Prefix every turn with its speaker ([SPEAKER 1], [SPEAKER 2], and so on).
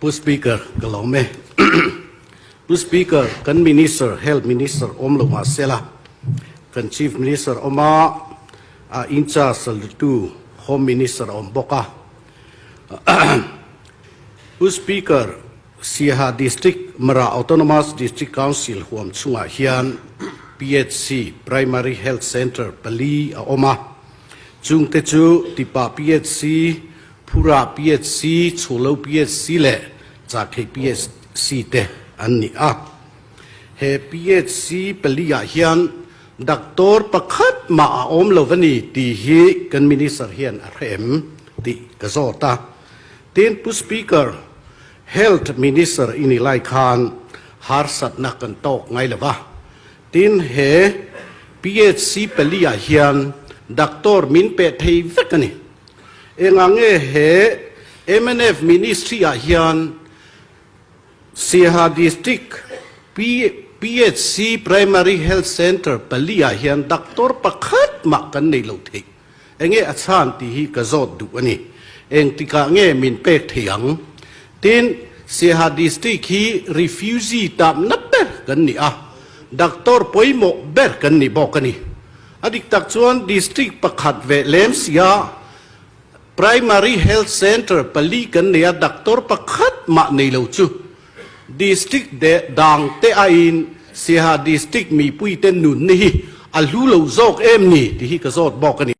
[SPEAKER 1] Pu Speaker, ka lawm e. Pu Speaker, kan Minister, Health Minister awm lo mah sela, kan Chief Minister awm a, a in charge tu Home Minister a awm bawk a. Pu Speaker, Siaha District, Mara Autonomous District Council huam chungah hian PHC, Primary Health Centre, pali a awm a. Chungte chu Tipa PHC, Phura PHC, Chhulo PHC leh Chakhei PHC te an ni a. He PHC pali-ah hian Doctor pakhat mah a awm lo va ni tih hi kan Minister hian a hre em tih ka zawt a. Tin, Pu Speaker, Health Minister i ni lai khan harsatna kan tawk ngai lo va. Tin, he PHC pali-ah hian Doctor min peh thei vek a ni. Engah nge he mnf Ministry-ah hian Siaha District PHC Primary Health Centre pali-ah hian doctor pakhat mah kan nei lo theih. Enge a chhan tih hi ka zawt duh a ni. Engtikah nge min pek thei ang? Tin, Siaha District hi refugee tamna ber kan ni a, doctor pawimawh ber kan ni bawk a ni. A dik tak chuan District pakhat ve lem sia Primary Health Centre pali kan nei a, doctor pakhat mah nei lo chu District dang te aiin Siaha District mipuite nunna hi a hlu lo zawk em ni tih hi ka zawt bawk a ni.